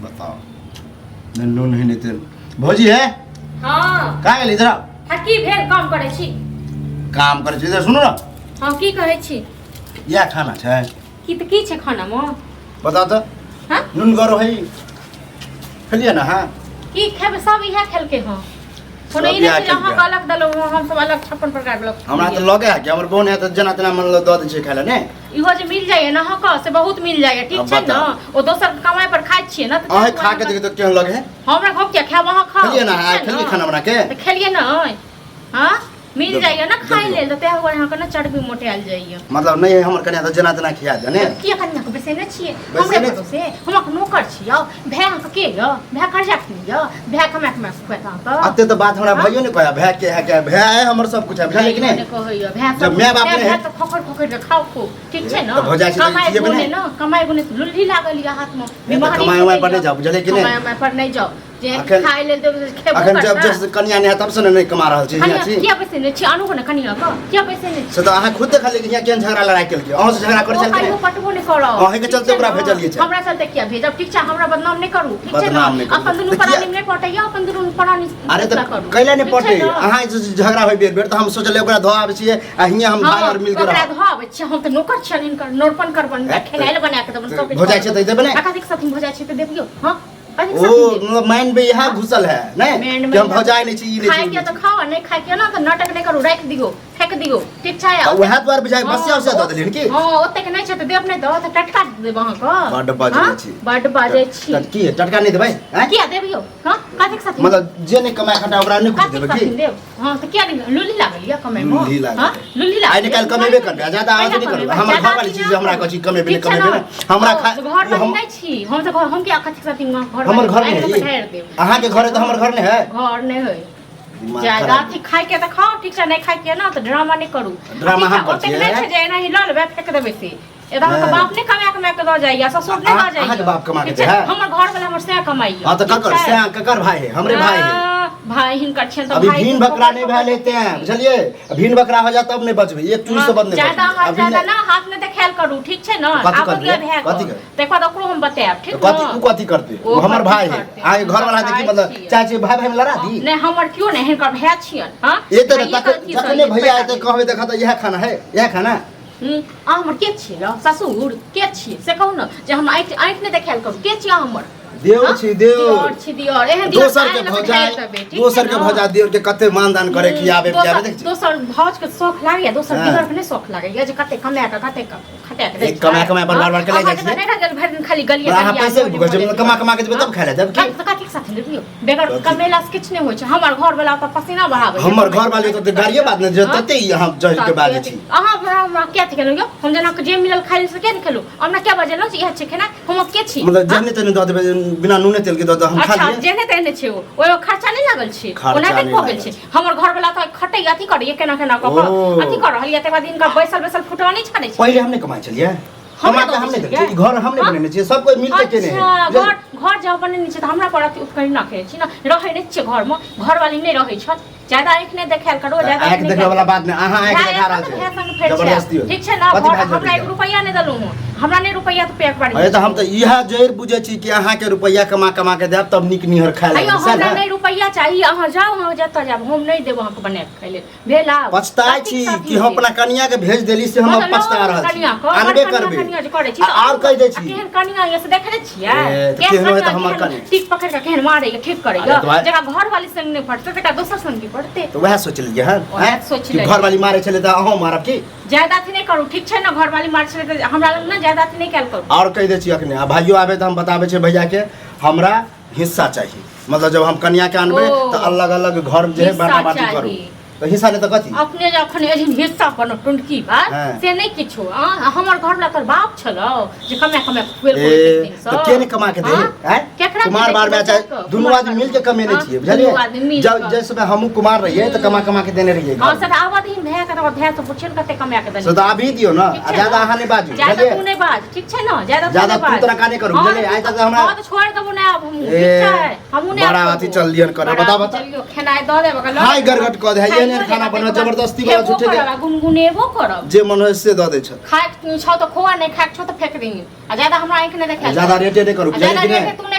बताओ नहि नून है नहि तेल। भौजी है। हाँ। कहाँ गेली? इधर आओ। हाँ, की भेल? काम करै छी। काम करै छी? इधर सुनू ने। हाँ, की कहै छी? इएह खाना छै। की तऽ की छै खानामे? बताओ तऽ। हाँ? नून गरो है, खेलियै ने? हाँ। की खेबै? सब इएह खेलकै। हँ, कोनो सब ई नहि इएह छै जे अहाँके खेलकै। अलग देलहुँ हँ, हम सब अलग 56 प्रकार के हमरा तऽ लगे है कि हमर बोन है तऽ जेना तेना मन दऽ दै छै खाय लए ने। इहो जे मिल जाइए ने अहाँके, से बहुत मिल जाइए, ठीक अब छै ने? बताउ। ओ दोसर के कमाइ पर खाइ छियै ने तऽ अहें खा के देखियौ तऽ केहन लगे है। हमरा घर किया खायब? अहाँ खाउ। खेलियै ने? ठीक आइ छै खेलियै ने? खाना बना के? तऽ खेलियै ने? हाँ, मिल देखियौ, जाइए ने खाइ देखियौ। लेल तऽ ताहि दुआरे अहाँके ने चर्बी मोटायल जाइए। मतलब नहि है हमर कनिया तऽ जेना तेना खिया दे ने। किया कनिया के बेसेने छियै? बैसेने हमरे छी। भरोसे? हम अहाँके नौकर छियै? भाय अहाँके के यऽ? भाय कर्जा खेने यऽ? भाय कमा कमा के खुआएत अहाँके? अते तऽ बात हमरा हाँ? भाइयो नहि कहै। भाय के है के भाय है, हमर सब कुछ है, बुझलियै कि भाइयो नहि? ने कहैए भाय जब सब माय बाप भाय नहि है। भाय तऽ खखड़ खखड़ के खाउ खूब, ठीक छै ने? तऽ भऽ जाइ छै तऽ कमाइ खिएबै गुने नहि? ने, कमाइ गुने से लुल्ही लागल यऽ हाथमे। तऽ बीमारी कमाइ उमाइ पर नहि जाउ, बुझलियै कि नहि? कमाइ उमाइ पर नहि जाउ जे अखन खाइ लेल देबै से खेबो अखन जब करता। जब कनिया नहि है तब से ने नहि कमा रहल छी हियाँ कनिया छी। किया पैसे नहि छी? आनू ने कनिया के, किया पैसे नहि छी? से तऽ अहाँ खुद देखलियै कि हियाँ केहन झगड़ा लड़ाइ केलकै, अहूँ से झगड़ा करै ओ छल कि कहियो नहि? पटबो नहि करब। अहींके ठीक चलते छै ओकरा ने? भेजलियै छै। हमरा चलते किया भेजब? ठीक छै, हमरा बदनाम नहि करू, ठीक छै ने? बदनाम नहि करू। अपन दुनू तऽ किया- प्राणी नहि पटैया, अपन दुनू प्राणी अरे फैसला तऽ करू। कैला नहि ठीक छै पटे? ने? अहाँ जे झगड़ा होइ बेर बेर तऽ हम सोचलियै ओकरा धऽ आबै छियै आ हियाँ हम भाय हँ, आओर मिलके ओकरा रहब। धऽ आबै छियै। हम तऽ नौकर छियनि हिनकर, नौरपन करबनि, हैं? खेनाइ लए बना कऽ देबनि, सब किछु भऽ जाइ छै तऽ देबै ने? आ कथीके साथी भऽ जाइ छै तऽ देबियौ? हँ, कथीके ओ साथी देब? मतलब माइंड में इएह घुसल है नहीं मेन कि हम भौजाई नहीं छी, ई नहीं खाए छी, ई के नहीं तऽ छी। खाओ, नहि खाए के ना तऽ नाटक नहि करू, राखि दियौ, फेक दियौ, ठीक छै? तऽ उएह दुआरे बुझाइ बसिया उसिया दऽ देलियनि की? हँ, ओतेक नहि छै तऽ देब नहि तऽ तऽ टटका देब अहाँके। बड्ड बजै हँ? छी। बड्ड बाजै छी। तऽ की टटका नहि देबै आँय? किया देबियौ? हँ, कथीके साथी? मतलब जे नहि कमाए खटा ओकरा नहि कुछ कथीके देबै की? साथी देब? हँ, तऽ किया नहि? लुल्ली लागल यऽ कमाइमे? लुल्ली लागल। हँ, लुल्ली लागल आइ ने काल्हि कमेबे करबै, आ ज्यादा अथी नहि करबै। हमर घरवाली छी जे हमरा कहै छी कमेबे नहि, कमेबे नहि। हमरा खा घर हम नहि छी, हम तऽ हम किया कथीके साथी घर? हमर घर नहि है? अहाँके घर है तऽ हमर घर नहि है? घर नहि है। दिमाग ज्यादा खराब। अथी खाय के तऽ खाओ, ठीक छै? नहि खाय के ना तऽ ड्रामा नहि करू। ड्रामा ठीक छै, हम करै ओतेक छियै। नहि छै जे एनाही लऽ लेबै फेक देबै से। एतऽ अहाँके नहि। बाप नहि कमा कमा के दऽ जाइया, ससुर नहि दऽ जाइया। अहाँके बाप कमा के ठीक छै? दै है? हमर घर वाला हमर सएह कमाइया। हाँ तऽ ठीक ककर छै? से ककर भाई है? हमरे भाई है। भाई हिनकर छियनि तऽ अभी भाई भीन बकरा नहीं भेल हेतै, बुझलियै? भीन बकरा हो जाए तब नहीं बचबै, एक चूर से बद नहीं ज्यादा बचबै। अहाँ अभी ज्यादा नहि। ना हाथ नहि देखायल करू, ठीक छै ने? कथी आब करबै? दिअ भए कथी कऽ करबै? तकर बाद ओकरो हम बतायब, ठीक तऽ कथी ने? उ कथी करतै? ओ ओ हमर कथी भाई है। करतै? अहाँके घर वाला देखी भाई मतलब छियै। चाहे छियै भाई भाई में लड़ा दी। नहि, हमर केओ नहि, हिनकर भाय छियनि। हँ, ए तऽ भाइये के अथी सँ जखने ई भैया पैदा एतै भेल। कहबै देखऽ तऽ इएह खाना है, इएह खाना। अहाँ हमर के छियै यौ? ससुर के छियै से कहू ने, जे हम आँखि आँखि नहि देखायल करू। के छियै अहाँ हमर? देव हाँ? छी, देव। दिअर छी, दिअर। एहन दिअर दोसर के आयल भौजाई भेट देबै, ठीक छै दोसर के ने? भौजा देव के कते मानदान करे खियाबे पियाबे दोसर देख छी। दोसर भाउज के शौख लागैया, दोसर हाँ। दिअर के नहि शौख लागैया जे कते कमाए के कते खटा के दै एक कमाए कमाए पर बार बार के ले जाइ अहाँके तऽ छियै। नहि रह गेल, भरि दिन खाली गलिए अहाँ गलिए पैसे मोने भुगै छै, मोने। कमा कमा के देबै तब खाय लए देब की? हाँ, तऽ कथी के साथ लेबियौ? बेगर कथी? कमेला से किछु नहि होइ छै। हमर घर वाला तऽ पसीना बहाबै छै। हमर घर वाली तऽ गाड़िए बात नहि जे हाँ? तते ई अहाँ जहर के बाजै छी। अहाँ हमरा क्या खेलहुँ यौ? हम जेना जे मिलल खाइ से किया नहि खेलहुँ? हमरा क्या बजेलहुँ जे इएह छै खेनाइ? हम के छी? मतलब जेहने तेहने दऽ देबै, बिना नूने तेल के दऽ दऽ हम खा अच्छा लियै। जेहने तेहने छै, ओ ओहिमे खर्चा नहि लागल छै? खर्चा ओना नहि भऽ गेल लागल छै। हमर घर वाला तऽ खटै अथी करैया, केना केना कऽ कऽ ओ। अथी कऽ रहल यऽ, तकर बाद हिनका बैसल बैसल फुटौनी छानै छै। पहिले हम नहि कमाइ छलियै? हमरा कमा के दऽ हम दै नहि छलियै? देने छियै, ई घर हम नहि हाँ? बनेने छियै, सब कोइ मिलके केने है। अच्छा, बुझलियै? घर घर जब बनेने छै तऽ हमरा पर अथी उपकरण रखने छी ने, रहै नहि छियै घरमे, घरवाली नहि रहै छथि। ज्यादा आँखि नहि देखायल करू, ज्यादा आँखि नहि देखबै वाला बात नहि, अहाँ आँखि भाय देखा रहल संग छै। भाय संग फेर छै। जबरदस्ती होय। ठीक छै ने? कथी घर भाय हमरा एक जबरदस्ती? रुपैआ नहि देलहुँ हँ, हमरा नहि रुपैआ तऽ पेक बारी। अरे तऽ हम तऽ इएह जड़ि बुझै छी कि अहाँके रुपैआ कमा कमा के देब तब नीक निहर खाय अयो लगबै, सएह हमरा ने? नहि रुपैआ चाही, अहाँ जाउ, अहाँ जतऽ जायब, हम नहि देब अहाँके बना कऽ खाय लेल। भेल आब? पछताइ कथी छी साथी कि हम भेल? अपना कनिया के भेज देली से हम मतलब पछता रहल छी। कनिया के, आनबे हमर कनिया करबै। कनिया जे करै छी आ तऽ आओर कहि दै आ छी। केहन कनिया यऽ से देखने छियै? ए, तऽ केहन केहनो है कनिया तऽ हमर केहन कनिया। टीक पकड़ि कऽ केहन मारैया, ठीक करैया। अरे तऽ भाई- जकरा घरवाली संग नहि पड़तै तकरा दोसर संग की पड़तै? तऽ वएह सोचि लेलियै हन वएह आँय? सोचि कि लेलियै। घरवाली मारै छलै तऽ अहूँ मारब की? ज्यादा अथी नहि करू, ठीक छै ने? घरवाली मारै छलै तऽ हमरा लग ने ज्यादा अथी नहि कयल करू। आओर कहि दै छी अखने, आ भाइयो आबे तऽ हम बताबै छियै भैया के, हमरा हिस्सा चाही। मतलब जब हम कनिया के आनबै ओ। तऽ अलग अलग घर जे है हिस्सा बांटा बांटी करू। चाही। तऽ हिस्सा नहि तऽ कथी? अपने जे अखन एहन हिस्सा कोनो टुनकी बात हाँ। से नहि किछो। आ हमर घर वाला तोर बाप छलौ जे कमे कमे खुएल ए तऽ के नहि कमा के दे आँय? केकरा के कुमार दै बार छै बच्चा बच्चा के? दुनू कुमार आदमी मिल के कमेने हाँ, छियै दुनू बुझलियै? आदमी मिल जब कऽ। जै समय हमहूँ कुमार रहियै तऽ कमा कमा के देने रहियै हाँ घर से तऽ आबऽ दही भए के, तकर भए से पुछियौ ने कते कमा के से देने। तऽ अभी दियौ ने, ठीक आ छै ज्यादा ने? अहाँ नहि बाजू ज्यादा बुझलियै? तू नहि बाज, ठीक छै ने? ज्यादा तू ज्यादा नहि तू बाज। तोरा काने करू हाँ, बुझलियै? आइ तक हमरा हाँ तऽ छोड़ि देबो नहि आब हमहूँ, ए, ठीक छै? हमहूँ नहि बड़ा आब अथी छोड़बो। चललियन करे, बड़ा बता, अथी बता। चलियौ, खेनाइ दऽ देब ओकरा लऽ हाय लेब। गरगट कऽ दे, एहन एहन खाइयो खाना लेब, बनबै, तकर बाद जबरदस्ती वाला खेबो झूठे के। करब आ गुनगुनेबो करब। जे मन होइ से दऽ दै छथि। खायके छौ तऽ खोआ, नहि खायके छौ तऽ फेक दही, आ ज्यादा हमरा आँखि नहि देखायल। ज्यादा रेटे नहि करू आ ज्यादा बुझलियै कि रेटे नहि? तू नहि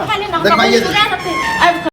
देखा ले ना, हमरा देखवाइए बहुत दे। बुरा लगतै। आबि कऽ